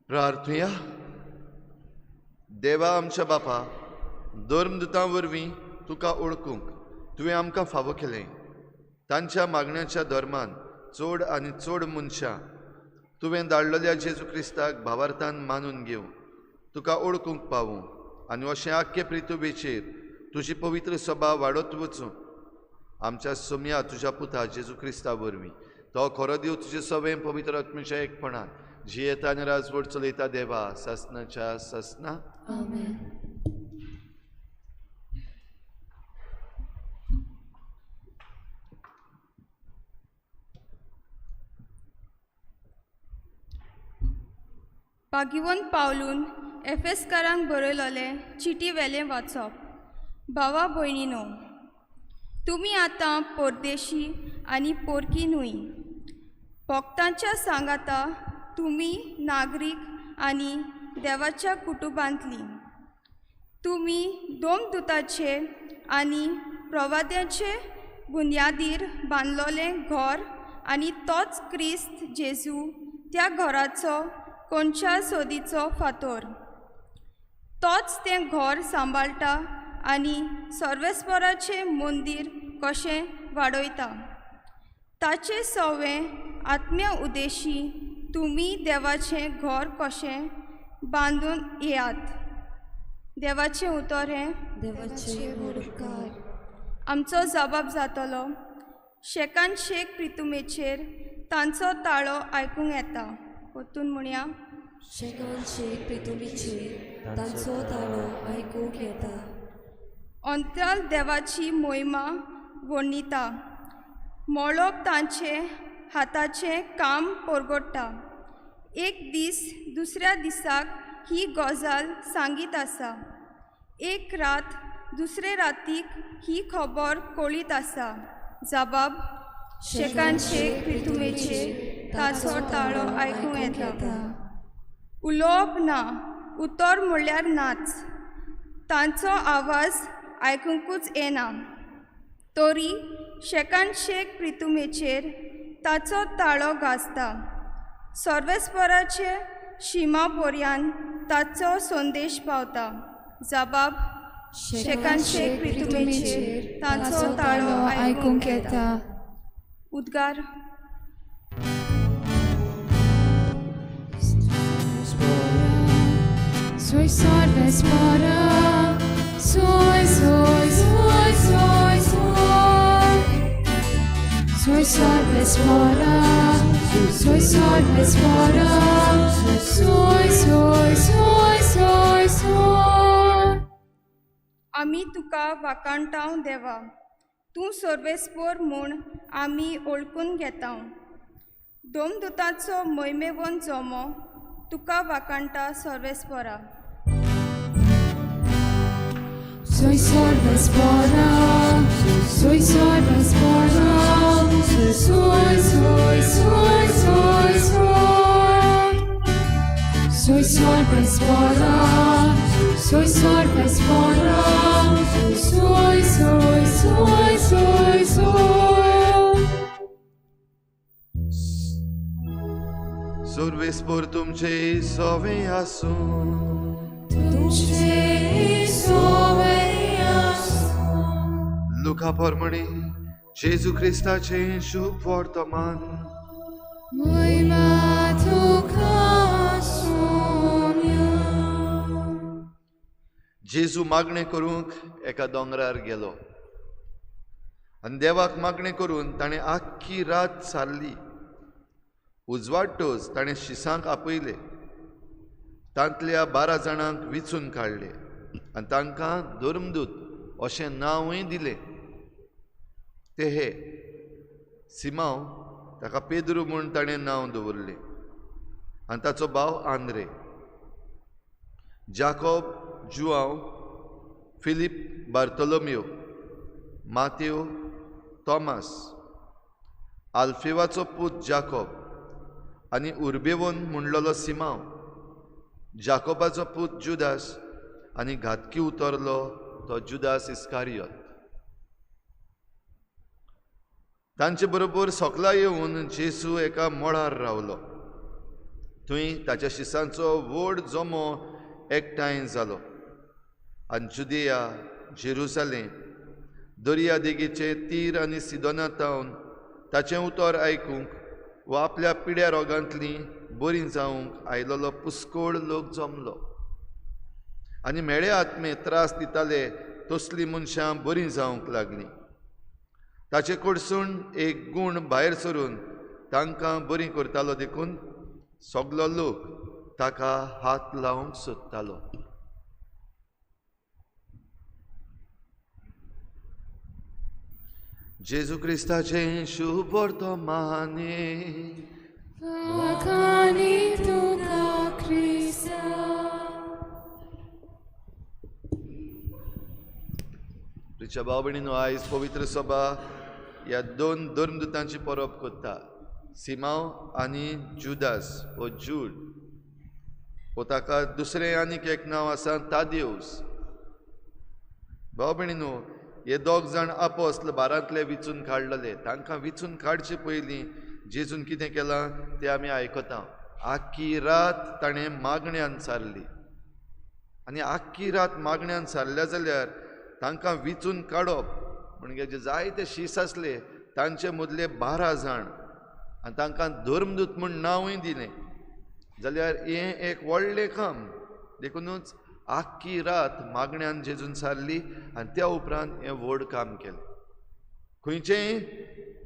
D: प्रार्थुया. देवा आमच्या बापा, धर्मदुतां वरवीं तुका ओळखूंक तुवें आमकां फावो केलें. तांच्या मागण्याच्या धर्मान चड आनी चड मनशां तुवें धाडलेल्या जेजू क्रिस्ताक भावार्थान मानून घेवं, तुका ओळखूंक पावूं आनी अशें आख्खे पृथ्वीचेर तुजी पवित्र सभा वाडत वचूं. आमच्या सोम्या तुज्या पुता जेजू क्रिस्ता वरवीं, तो खरो देव तुजे सवें पवित्र आत्म्याच्या एकपणान जियेता आनी राजवट चलयता देवा सासनाच्या सासना.
B: आमेन.
E: भागिवन पावलून एफेस्कारांक बरयलोले चिटी वेलें वाचप. भावा भयणीनो, तुमी आतां परदेशी आनी पोरकी न्हय, भक्तांच्या सांगाता तुमी नागरीक आनी देवाच्या कुटुंबांतली. तुमी दोमदुताचे आनी प्रवाद्याचे बुन्यादीर बांदलोलें घर आनी तोच क्रिस्त जेजू त्या घराचो कोणच्या सोदीचो फातोर. तोच तें घर सांबाळटा आनी सर्वेस्पराचें मंदीर कशें वाडयता. ताचें सवें आत्म्या उदेशी तुमी देवाचें घर कशें बांदून येयात. देवाचें उतर हें
B: देवाचें उपकार.
E: आमचो जबाब जातलो. शेकान शेक प्रितुमेचेर तांचो ताळो आयकूंक येता. परतून म्हणया,
F: शेकान शेक प्रितुमेचेर तांचो ताळो आयकूंक येता.
E: अंतराल देवाची मोहिमा वर्णिता, मळब तांचें हाताचें काम परगट्टा. एक दीस दुसऱ्या दिसाक ही गजाल सांगीत आसा, एक रात दुसरे रातीक ही खबर कळीत आसा. जबाब शेकान शेक प्रितुमेचेर ताचो ताळो आयकूंक येता. उलोवप ना, उतर म्हणल्यार नाच, तांचो आवाज आयकुंकूच येना. तरी शेकान शेक प्रितुमेचेर ताचो ताळो गाजता. सर्वेस्पराचे शिमा पर्यान ताचो संदेश पावता. जबाब शेकान शेक प्रितुमेचेर ताचो ताळो आयकूंक येता. उद्गार.
B: Soy sarvespara, soy, soy, soy, soy, soy. Soy sarvespara, soy sarvespara, soy, soy, soy, soy, soy.
E: आमी तुका वाखाणटांव देवा, तूं सर्वेस्पोर म्हूण आमी ओळखून घेतांव. दोमदुताचो मोहिमेवन जमो तुका वाखाणटा सर्वेस्पोरा.
B: Soy sarvespara, soy sarvespara, soy, soy, soy, soy, soy. Soy sarvespara, soy sarvespara, soy, soy, soy, soy, soy.
D: सर्वेस्पोर तुमचे सवें आसूं.
B: तुमचे सोवे आसूं.
D: लुका प्रमाणे जेजू क्रिस्ताचें शुभ वर्तमान.
B: मोहिमा तुका सोम्या.
D: जेजू मागणें करूंक एका दोंगरार गेलो आनी देवाक मागणें करून ताणें आख्खी रात सारली. उजवाडटोच ताणें शिसांक आपयले, तांतल्या 12 जाणांक विचून काडले आनी तांकां धर्मदूत अशें नांवूय दिलें. ते हे सिमांव, ताका पेद्रू म्हूण ताणें नांव दवरलें, आनी ताचो भाव आंद्रे, जाकोब, जुआंव, फिलीप, बार्तोलोमियो, मातेव, थॉमस, आल्फेवाचो पूत जाकोब आनी उर्बेवन म्हणलेलो सिमांव, जाकोबाचो पूत जुदास आनी घातकी उतरलो तो जुदास इस्कारियोत. तांचे बरोबर सकला येवन जेजू एका मळार रावलो. थंय ताच्या शिसांचो व्हड जमो एकठांय जालो आनी जुदिया, जेरुजालेम, दर्या देगेचे तीर आनी सिदोना तावन ताचें उतर आयकूंक वा आपल्या पिड्या रोगांतली बरी जावंक आयलेलो पुस्कोळ लोक जमलो. आनी म्हेळे आत्मे त्रास दिताले तसलीं मनशां बरीं जावंक लागलीं. ताचे कडसून एक गूण भायर सरून तांकां बरीं करतालो, देखून सगलो लोक ताका हात लावंक सोदतालो. जेजू क्रिस्ताचें शुभ वर्तमाने.
B: वाखाणी तुका क्रिस्ता.
D: प्रिच्या भाव भयणीनो, आयज पवित्र सभा ह्या दोन धर्मदूतांची परब करता, सिमांव आनी जुदास वो जूड, वो ताका दुसरें आनीक एक नांव आसा तादेवस. भाव भयणीनो, हे दोग जाण आपोस्ल बारांतले विचून काडलेले. तांकां विचून काडचे पयलीं जेजून कितें केलां तें आमी आयकता. आख्खी रात ताणें मागण्यान सारली आनी आख्खी रात मागण्यान सारल्या जाल्यार तांकां विचून काडप म्हणजे जे जायते शीस आसले तांचे मदले 12 जाण आनी तांकां धर्मदूत म्हूण नांवूय दिलें जाल्यार हें एक व्हडलें काम. देखुनूच आख्खी रात मागण्यान जेजून सारली आनी त्या उपरांत हें व्हड काम केलें. खंयचेंय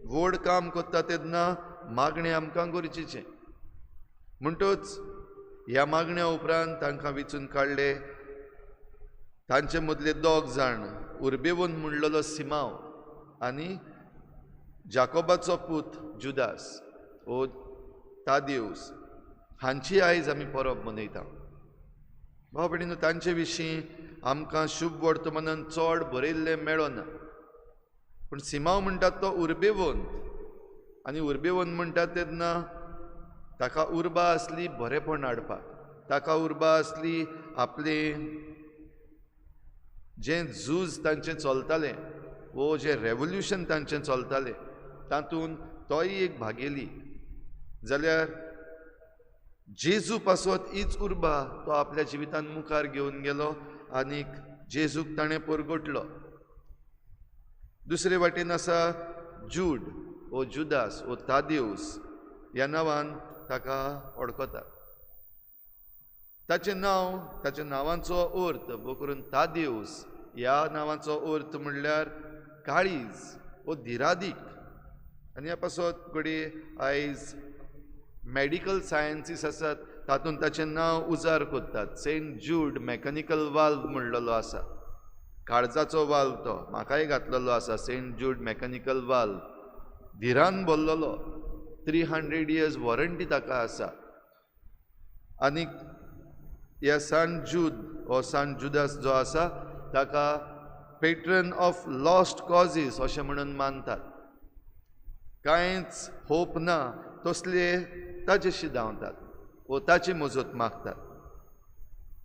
D: व्हड काम करता तेन्ना मागणें आमकां गरजेचें. म्हणटच ह्या मागण्या उपरांत तांकां विचून काडले. तांचे मदले 2 जाण, उर्बेवन म्हणलेलो सिमांव आनी जाकोबाचो पूत जुदास ओ तादेवस, हांची आयज आमी परब मनयता. भाव भयणीनो, तांचे विशीं आमकां शुभ वर्तमानान चड बरयल्लें मेळना, पूण सिमांव म्हणटात तो उर्बेवंत आनी उर्बेवंत म्हणटात तेन्ना ताका उर्बा आसली बरेपण हाडपाक, ताका उर्बा आसली आपलें जें झूज तांचें चलतालें वो जें रेवोल्युशन तांचें चलतालें तातूंत तोय एक भागेली. जाल्यार जेजू पासत हीच उर्बा तो आपल्या जिवितान मुखार घेवन गेलो आनीक जेजूक ताणें परगटलो. दुसरे वाटेन आसा जूड ओ जुदास ओ तादेवस ह्या नांवान ताका वळखता. ताचें नांव, ताच्या नांवांचो अर्थ भो करून तादेवस ह्या नांवाचो अर्थ म्हणल्यार काळीज ओ धिरादीक. आनी ह्या पासत घडये आयज मेडिकल सायन्सीस आसात तातूंत ताचें नांव उजार करतात. सेंट जूड मॅकॅनिकल वाल्व म्हणलेलो आसा, काळजाचो वाल्व तो म्हाकाय घातलेलो आसा. सेंट जूड मॅकॅनिकल वाल्व धिरान भरलेलो, 300 इयर्स वॉरंटी ताका आसा. आनी ह्या सान जूद हो सान जुदास जो आसा ताका पेट्रन ऑफ लॉस्ट कॉजीस अशें म्हणून मानतात. कांयच होप ना तसले ताजेशी धांवतात वो ताची मजत मागतात.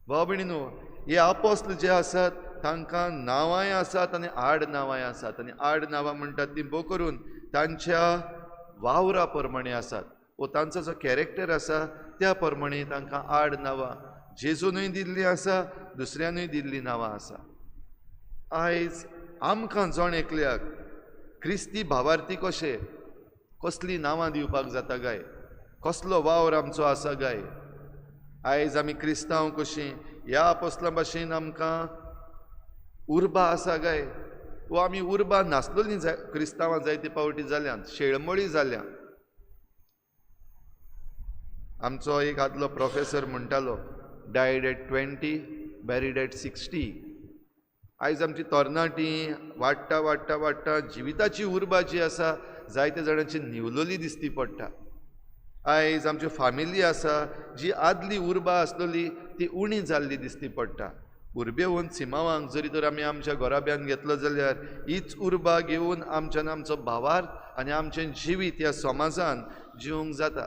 D: भाव भयणीनो, हे आपोस्ल जे आसात तांकां नांवांय आसात आनी आड नांवांय आसात. आनी आड नांवां म्हणटात ती भो करून तांच्या वावरा प्रमाणे आसात वो तांचो जो कॅरेक्टर आसा त्या प्रमाणे तांकां आड नांवां जेजूनय दिल्लीं आसा, दुसऱ्यानूय दिल्लीं नांवां आसा. आयज आमकां जण एकल्याक क्रिस्ती भावार्थी कशे कसलीं नांवां दिवपाक जाता काय, कसलो वावर आमचो आसा काय? आयज आमी क्रिस्तांव कशीं ह्या आपोस्लां भाशेन आमकां उर्बा आसा काय, वो आमी उर्बा नासलोलीं जाय क्रिस्तांवां जायते पावटी जाल्यात, शेळमळी जाल्या. आमचो एक आदलो प्रोफेसर म्हणटालो, died at 20, buried at 60. आयज आमची तरणाटी वाडटा वाडटा वाडटा जिविताची उर्बा जी आसा जायते जाणांची निवलोली दिसती पडटा. आयज आमच्यो फामिली आसा जी आदली उर्बा आसलेली ती उणी जाल्ली दिसती पडटा. उर्बेवन सिमांवांक जरी तर आमी आमच्या घराब्यान घेतलो जाल्यार हीच उर्बा घेवन आमच्यान आमचो भावार्थ आनी आमचें जिवीत ह्या समाजान जिवंक जाता.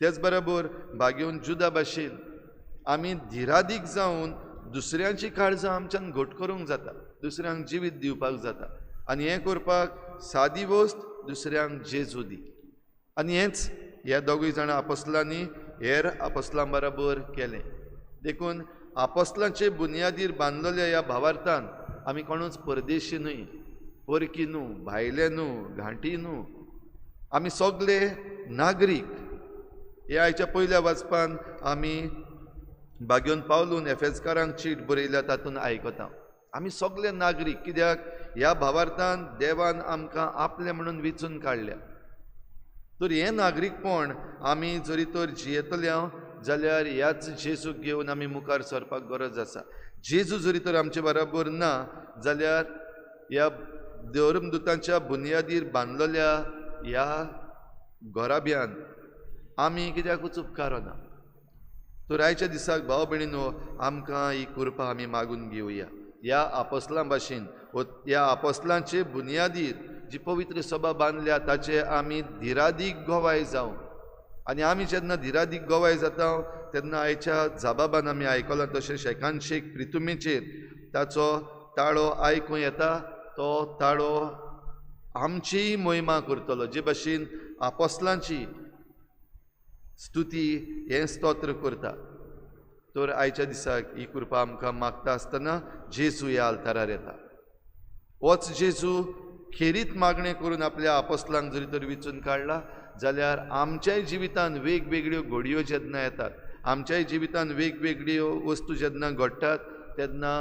D: तेच बरोबर भागेवन जुदा भाशेन आमी धिरादीक जावन दुसऱ्यांची काळजां आमच्यान घट करूंक जाता, दुसऱ्यांक जिवीत दिवपाक जाता. आनी हें करपाक सादी वस्त दुसऱ्यांक जेजू दी. आनी हेंच ह्या दोगूय जाणां आपोस्लांनी हेर आपोस्लां बराबर केलें. देखून आपोस्लांचे बुन्यादीर बांदलेल्या ह्या भावार्थान आमी कोणूच परदेशी न्हय, परकी न्हू, भायले न्हू, घांटी न्हू, आमी सगळे नागरीक. ह्या आयच्या पयल्या वाचपान आमी बागेवन पावलून एफेजकारांक चीट बरयल्या तातूंत आयकता आमी सगळे नागरीक. कित्याक ह्या भावार्थान देवान आमकां आपलें म्हणून विचून काडल्या. तर हें नागरीकपण आमी जरी तर जियेतले जाल्यार ह्याच जेजूक घेवन आमी मुखार सरपाक गरज आसा. जेजू जरी तर आमचे बराबर ना जाल्यार ह्या धर्मदुतांच्या बुन्यादीर बांदलेल्या ह्या घराब्यान आमी कित्याकूच उपकारना. तर आयच्या दिसाक भाव भयणीनो आमकां ही कृपा आमी मागून घेवया. ह्या आपोस्लां भाशेन ह्या आपोस्लांचे बुन्यादीर जी पवित्र सभा बांदल्या ताचे आमी धिरादीक गोवाय जावं. आनी आमी जेन्ना धिरादीक गोवाय जाता तेन्ना आयच्या जाबाबान आमी आयकलां तशें शेकान शेक प्रितुमेचेर ताचो ताळो आयकूं येता. तो ताळो आमचीय मोहिमा करतलो जे भाशेन आपोस्लांची स्तुती हें स्तोत्र करता. तर आयच्या दिसाक ही कृपा आमकां मागता आसतना जेजू ह्या आल्तारार येता. होच जेजू खेरीत मागणें करून आपल्या आपोस्लांक जरी तर विचून काडला जाल्यार आमच्याय जिवितान वेगवेगळ्यो घडयो जेन्ना येतात, आमच्याय जिवितान वेगवेगळ्यो वस्तू जेन्ना घडटात तेन्ना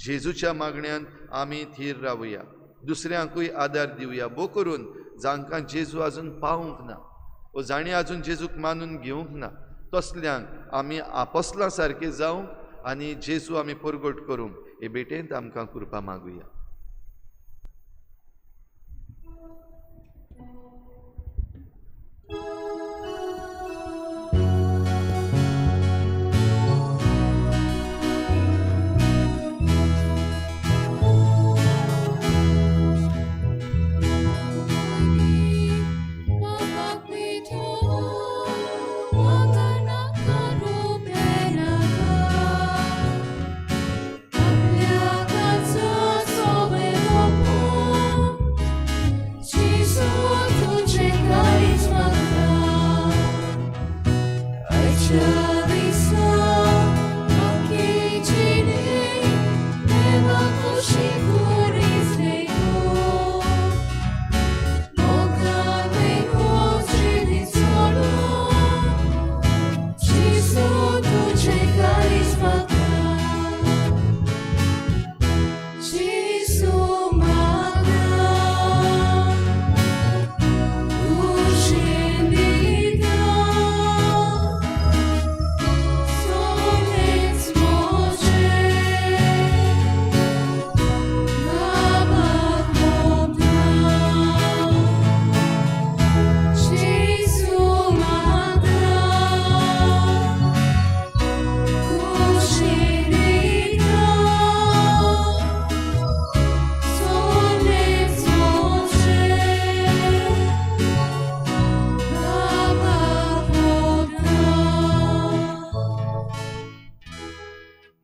D: जेजूच्या मागण्यान आमी थीर रावया, दुसऱ्यांकूय आदार दिवया. भो करून जांकां जेजू आजून पावूंक ना वो जाणी आजून जेजूक मानून घेवंक ना तसल्यांक आमी आपोस्लां सारके जावंक आनी जेजू आमी परगट करूंक हे भेटेंत आमकां कृपा मागुया.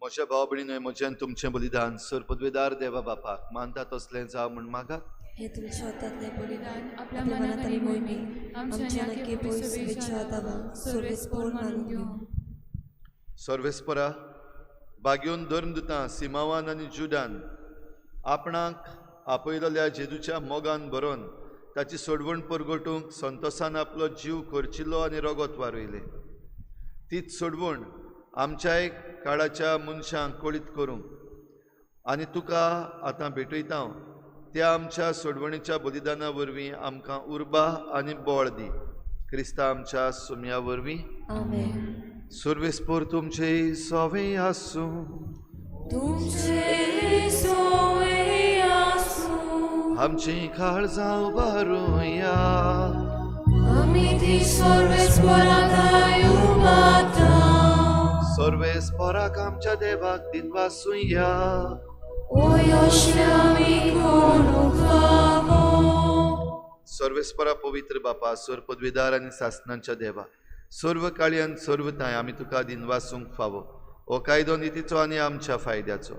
D: म्हज्या भाव भयणीनो, म्हजें तुमचें बलिदान सर पदवेदार देवा बापाक मानता तसलें जावं म्हूण मागात.
F: हे तुमच्या हातांतलें बलिदान आपल्या मनात आनी मोहिमेक आमच्या नक्की पयस शुभेच्छा दावा सर्वेस्पोर मानून घेवं.
D: सर्वेस्परा बागेवन धर्मदुतां सिमावान आनी जुडान आपणाक आपयलेल्या जेजूच्या मोगान भरोन ताची सोडवण परगटूंक संतोसान आपलो जीव खर्चिलो आनी रगत वारयलें. तीच सोडवण आमच्याय काळाच्या मनशांक कळीत करूंक आनी तुका आतां भेटयता त्या आमच्या सोडवणीच्या बलिदाना वरवीं आमकां उर्बा आनी बळ दी. क्रिस्ता आमच्या सुमया वरवीं.
F: आमेन.
D: सर्वेस्पोर तुमचे सोवे आसूं.
F: तुमचे सोवे आसूं.
D: आमची काळजां उबारुया.
F: आमी ती सर्वेस्पोराक उबारता.
D: सर्वेस्पोराक आमच्या देवाक दिनवासुया. सर्वेस्परा पवित्र बापा, सर्व पदवीदार आनी सासनांच्या देवा, सर्व काळी आनी सर्व तांय आमी तुका दिनवासूंक फावो. हो कायदो नितीचो आनी आमच्या फायद्याचो.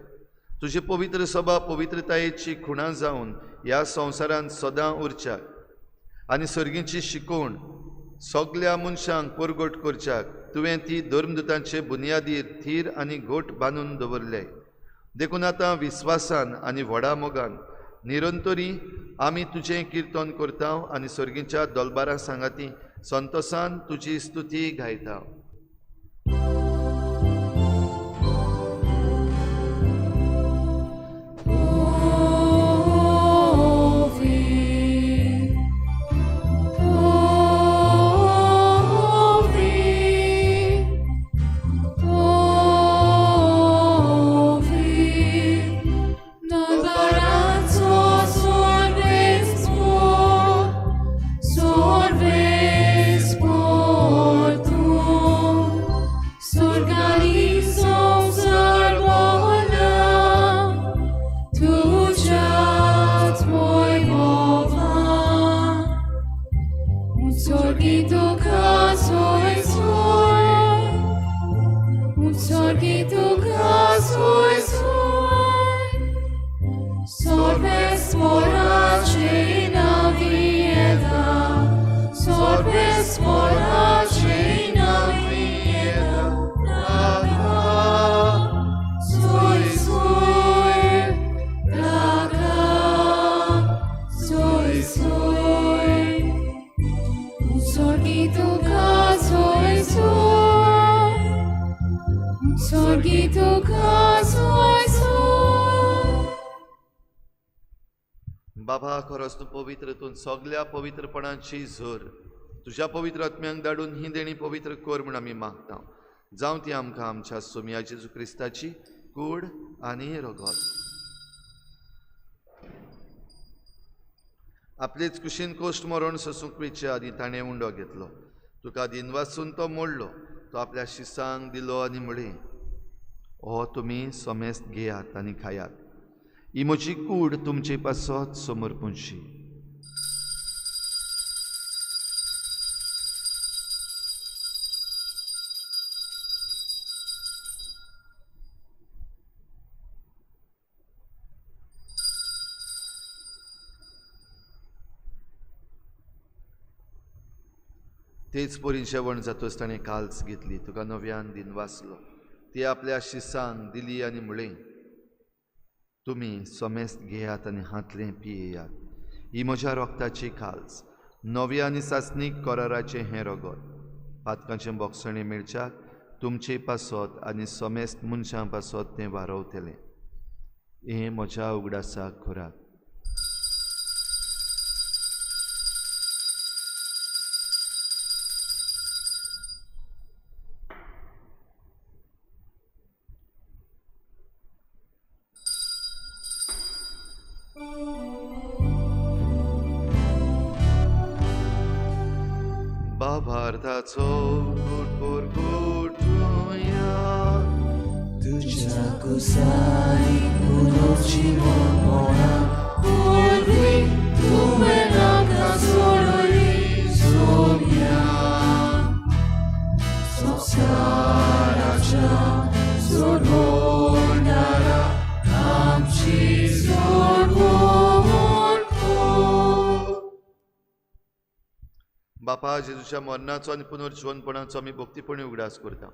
D: तुजी पवित्र सभा पवित्रतायेची खुणा जावन ह्या संवसारांत सदां उरच्या आनी सर्गीची शिकवण सगल्या मनशांक परगट करच्याक तुवें ती धर्मदूतांचे बुनियादीर थीर आनी घोट बांदून दवरले. देखून आतां विस्वासान आनी व्हडा मोगान निरंतरी आमी तुजें किर्तन करता आनी सर्गीच्या दलबारा सांगाती संतोसान तुजी स्तुती गायता. बाबा खरोच तूं पवित्र, तूं सगल्या पवित्रपणाची झर तुज्या पवित्र आत्म्यांक धाडून ही देणी पवित्र कर म्हूण आमी मागता. जावं ती आमकां आमच्या सोमया जेजू क्रिस्ताची कूड आनी रगत. आपलेच कुशीन कोश्ट मरण सोसूंक वेचे आदीं ताणें उंडो घेतलो, तुका दिनवासून तो मोडलो, तो आपल्या शिसांक दिलो आनी म्हळें, हो तुमी समेस्त घेयात आनी खायात, ही म्हजी कूड तुमचे पासत समर्पूंची. तेच परीन जेवण जातच ताणें काल्स घेतली, तुका नव्यान दिन वाचलो, ती आपल्या शिसांक दिली आनी म्हळें, तुमी समेस्त घेयात आनी हातलें पियेयात, ही म्हज्या रोगताची काल्स, नव्या आनी सासणीक कराराचें हें रगत, पातकांचें बोगसणें मेळच्याक तुमचे पासत आनी समेस्त मनशां पासत तें वारवतलें. हें म्हज्या उगडासाक करात. बाबार्थाचो गुटपुरगुटुया
G: तुझ्या कुसानी उलोवची मोना पूर्वी तुवें आमकां सोडयली सोम्या संवसाराच्या सोडवणारा आमची सोडवण कर.
D: बापा जेजूच्या मरणाचो आनी पुनर्जिवनपणाचो आमी भक्तीपणी उगडास करता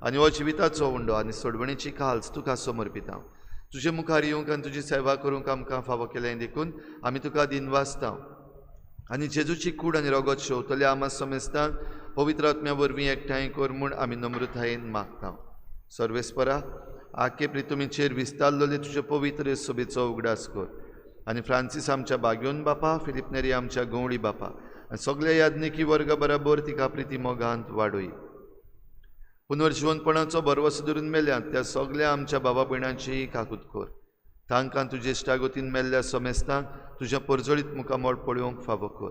D: आनी हो जिविताचो उंडो आनी सोडवणेची काल्स तुका समर्पिता. तुजे मुखार येवंक आनी तुजी सेवा करूंक आमकां फावो केलें देखून आमी तुका दिनवासता आनी जेजूची कूड आनी रगत शेवतल्या आमा समेस्तांक पवित्र आत्म्या वरवीं एकठांय कर म्हूण आमी नम्रतायेन मागता. सर्वेस्परा आखे प्रितुमीचेर विस्तारलेले तुजे पवित्र सभेचो उगडास कर आनी फ्रांसीस आमच्या बाग्योन बापा, फिलीप नेरी आमच्या गवळी बापा आनी सगल्या याज्ञिकी वर्गा बराबर तिका प्रिती मोगांत वाडय. पुनर्जिवनपणाचो भरवसो धरून मेल्यात त्या सगल्या आमच्या बाबा भयणांचीय काकूत कर. तांकां तुजे इश्टागतीन मेल्ल्या समेस्तांक तुज्या परजळीत मुखामळ पळोवंक फावो कर.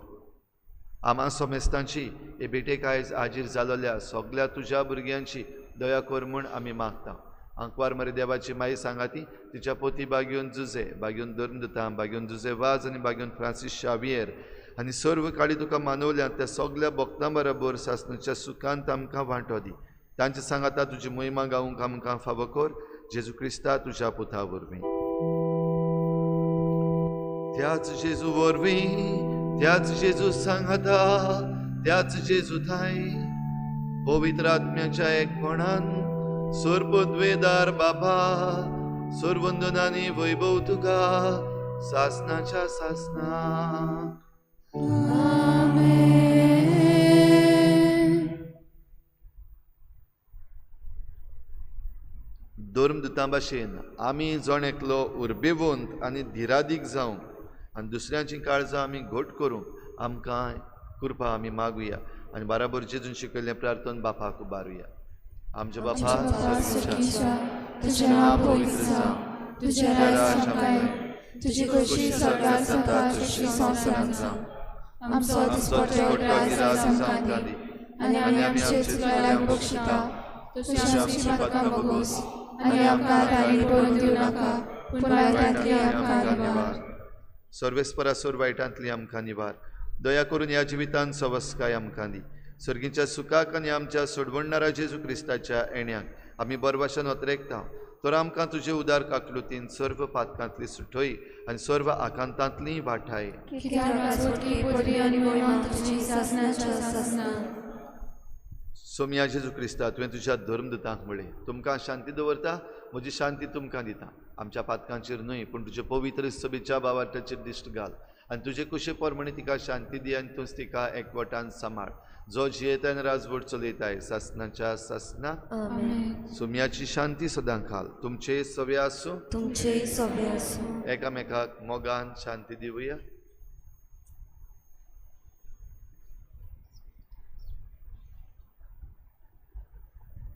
D: आमा समेस्तांची हे भेटेक आयज हाजीर जालोल्या सगल्या तुज्या भुरग्यांची दया कर म्हूण आमी मागता. आंकवार मरे देवाची माई सांगाती तिच्या पोती बागयोन जुजे, बागयोन धर्मदूतां, बागयोन जुजे वाज आनी बागयोन फ्रांसीस शावियर आनी सर्व काळी तुका मानवल्या त्या सगल्या भक्तां बराबर सासणाच्या सुखांत आमकां वांटो दी. तांचे सांगाता तुजी मोहिमा गावंक आमकां फावो कर, जेजू क्रिस्ता तुज्या पुता वरवीं. त्याच जेजू वरवीं, त्याच जेजू सांगाता, त्याच जेजू थाय पवित्र आत्म्याच्या एकपणान सोरपद्वेदार बाबा सोरवंदनानी वैभव तुका सासनाच्या सासना. धर्मदुतां भाशेन आमी जण एकलो उर्बेवंत आनी धिरादीक जावंक आनी दुसऱ्यांची काळजां आमी घट करूंक आमकां कृपा आमी मागुया आनी बाराबर जेजून शिकयल्लें प्रार्थन बापाक उबारुया. आमच्या बापा
B: स्वर्गीच्या, तुजें नांव पवित्र जावं, तुजें राज्य आमकां येवं, तुजी खोशी स्वर्गार जाता तशी संवसारांत जावं. आमचो दिसपट्टो ग्रास आमकां दी आनी आमी आमचे चुकलेल्यांक बक्षिता तशी आमची पातकां भोगोस आनी आमकां ताणी पडून दिवं नाका, पूण वायटांतली आमकां निवार.
D: सर्वेस्परा सोर वायटांतली आमकां निवार. दया करून ह्या जिवितान सवस्काय आमकां दी. सर्गीच्या सुखाक आनी आमच्या सोडवणणारा जेजू क्रिस्ताच्या येण्याक आमी बरवाशान अत्रेकता तर आमकां तुजे उदार काकलुतीन सर्व पातकांतली सुटय आनी सर्व आकांतांतली वाठाय. सोमया जेजू क्रिस्ता, तुवें तुज्या धर्मदुतांक म्हळें, तुमकां शांती दवरता, म्हजी शांती तुमकां दिता. आमच्या पातकांचेर न्हय पूण तुजे पवित्र सभेच्या बावाटाचेर दिश्ट घाल आनी तुजे कुशे प्रमाणे तिका शांती दी आनी तूंच तिका एकवटान सांबाळ, जो जियेता आनी राजवट चलयताय सासनाच्या सासना. सोमयाची शांती सदां खाल तुमचे सवे आसूं,
F: तुमचे सवे आसूं.
D: एकामेकाक मोगान शांती दिवया.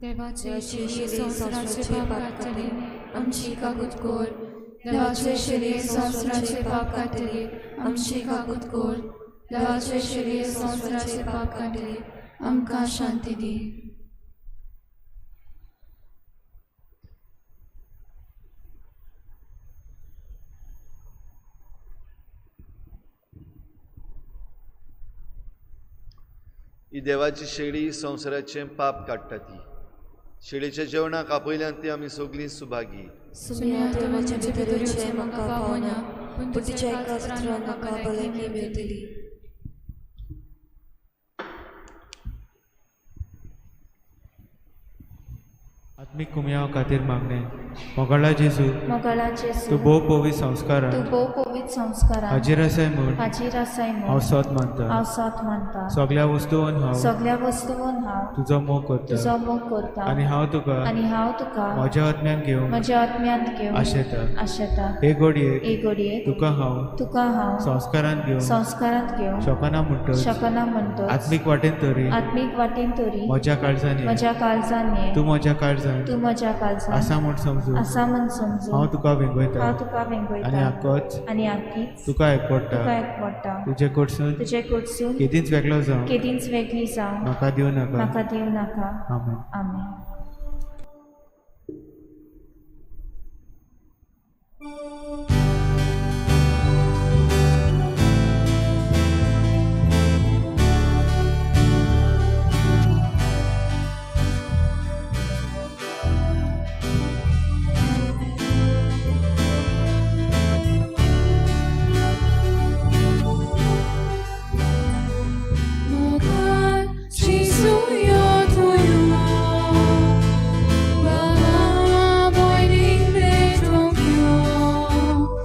B: देवाचे शिरी संवसाराचे पाप काडटले आमची काकूत कर. देवाचे शिरी संवसाराचे पाप काडटले आमची काकूत कर. देवाचे शिरी संवसाराचे पाप काडटले आमकां शांती दी.
D: ही देवाची शेळी संवसाराचें पाप काडटा. ती शेळीच्या जेवणाक आपयल्यान ती आमी सगळीं सुभागी.
F: सुम्या देवाच्या भितर येवचें म्हाका फावना, पूण तुज्या एका उतरान म्हाका भलायकी मेळटली.
H: आत्मीक कुमयाव खातीर मागणें. मोगाळा जेजू,
I: मोगाळा जेजू,
H: तूं भोव पवित्र संस्कारान,
I: तूं भोव पवित्र संस्कारान
H: हाजीर आसाय म्हूण,
I: हाजीर आसाय म्हूण
H: हांव सोद मानता,
I: हांव सोद मानता.
H: सगळ्या वस्तून हांव,
I: सगळ्या वस्तून हांव
H: तुजो मोग करता,
I: तुजो मोग करता.
H: आनी हांव तुका,
I: आनी हांव तुका
H: म्हज्या आत्म्यान घेवंक,
I: म्हज्या आत्म्यान घेवंक
H: आशेता,
I: आशेता.
H: हे घडयेक,
I: हे घडयेक
H: तुका हांव,
I: तुका हांव
H: संस्कारान घेवंक,
I: संस्कारांत घेवंक
H: शकना म्हणटच,
I: शकना म्हणटच,
H: आत्मीक वाटेन तरी,
I: आत्मीक वाटेन तरी
H: म्हज्या काळजान,
I: म्हज्या काळजान ये,
H: तूं म्हज्या काळजान,
I: तूं म्हज्या काळजान
H: आसा म्हूण समजू,
I: आसा म्हूण समजू,
H: हांव तुका वेंगयता,
I: हांव तुका वेंगयता.
H: आनी आकोच,
I: आनी आकीच
H: तुका एकवटा,
I: तुका एकवटा.
H: तुजे कडसून,
I: तुजे कडसून
H: केदींच वेगळो जावं,
I: केदींच वेगळी जावं
H: म्हाका दिवं नाका,
I: म्हाका दिवं नाका.
H: आमेन.
I: आमेन.
B: Baba, boy, ding, ding, dong, yo.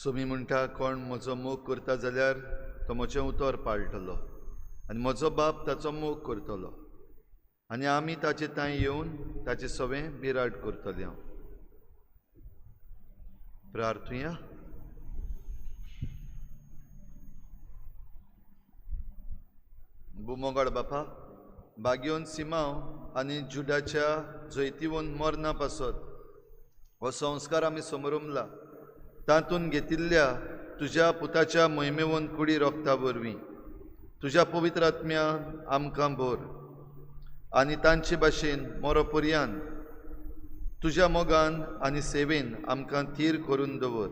D: Somi म्हणटा, कोण म्हजो मोग करता जाल्यार तो म्हजें उतर पाळटलो आनी म्हजो बाप ताचो मोग करतलो आनी आमी ताचे थंय येवन ताचे सवें बिराड करतले. हांव प्रार्थुया. बुमोगाड बापा, बागयोन सिमांव आनी जुडाच्या जैतिवंत मरणा पासत हो संस्कार आमी समरमला तातूंत घेतिल्ल्या तुज्या पुताच्या मोहिमेवन कुडी रोगता वरवीं तुज्या पवित्र आत्म्यान आमकां भर आनी तांचे भाशेन मोरो पर्यान तुज्या मोगान आनी सेवेन आमकां थीर करून दवर.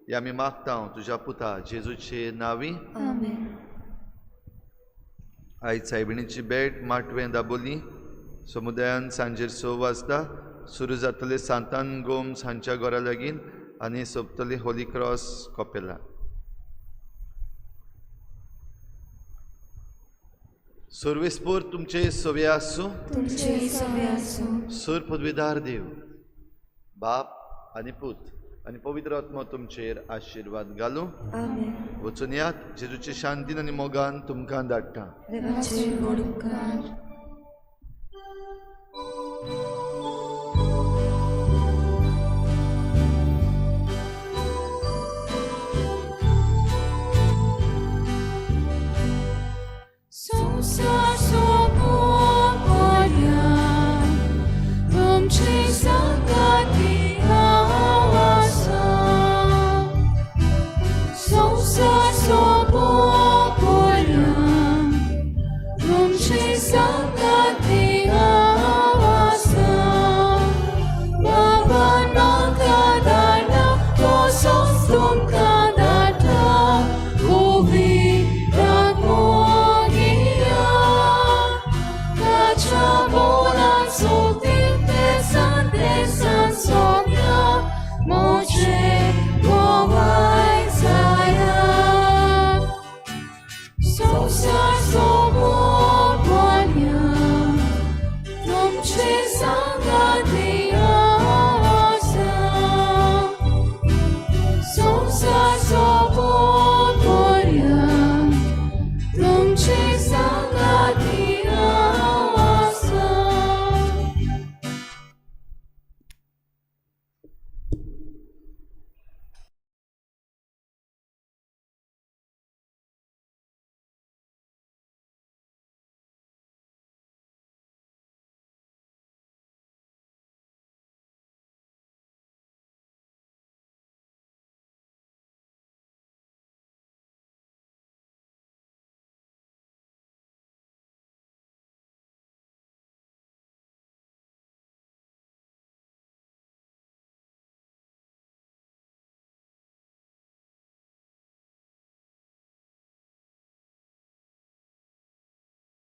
D: हे आमी मागता तुज्या पुता जेजूचे नांवी.
B: आमेन.
D: आयज सायबिणीची भेट माटवें दाबोली समुदायान सांजेर 6 वाजता सुरू जातले सांतान गोम्स हांच्या घरा लागीं आनी सोंपतली होली क्रॉस कपेला. सर्वेस्पोर तुमचे सवे आसूं.
B: तुमचे सवे आसूं.
D: सर पदवीदार देव बाप आनी पूत आनी पवित्र आत्मो तुमचेर आशिर्वाद घालूं.
F: आमेन.
D: वचून यात जेजूचे शांतीन आनी मोगान तुमकां धाडटा.
F: देवाचे व्हड उपकार.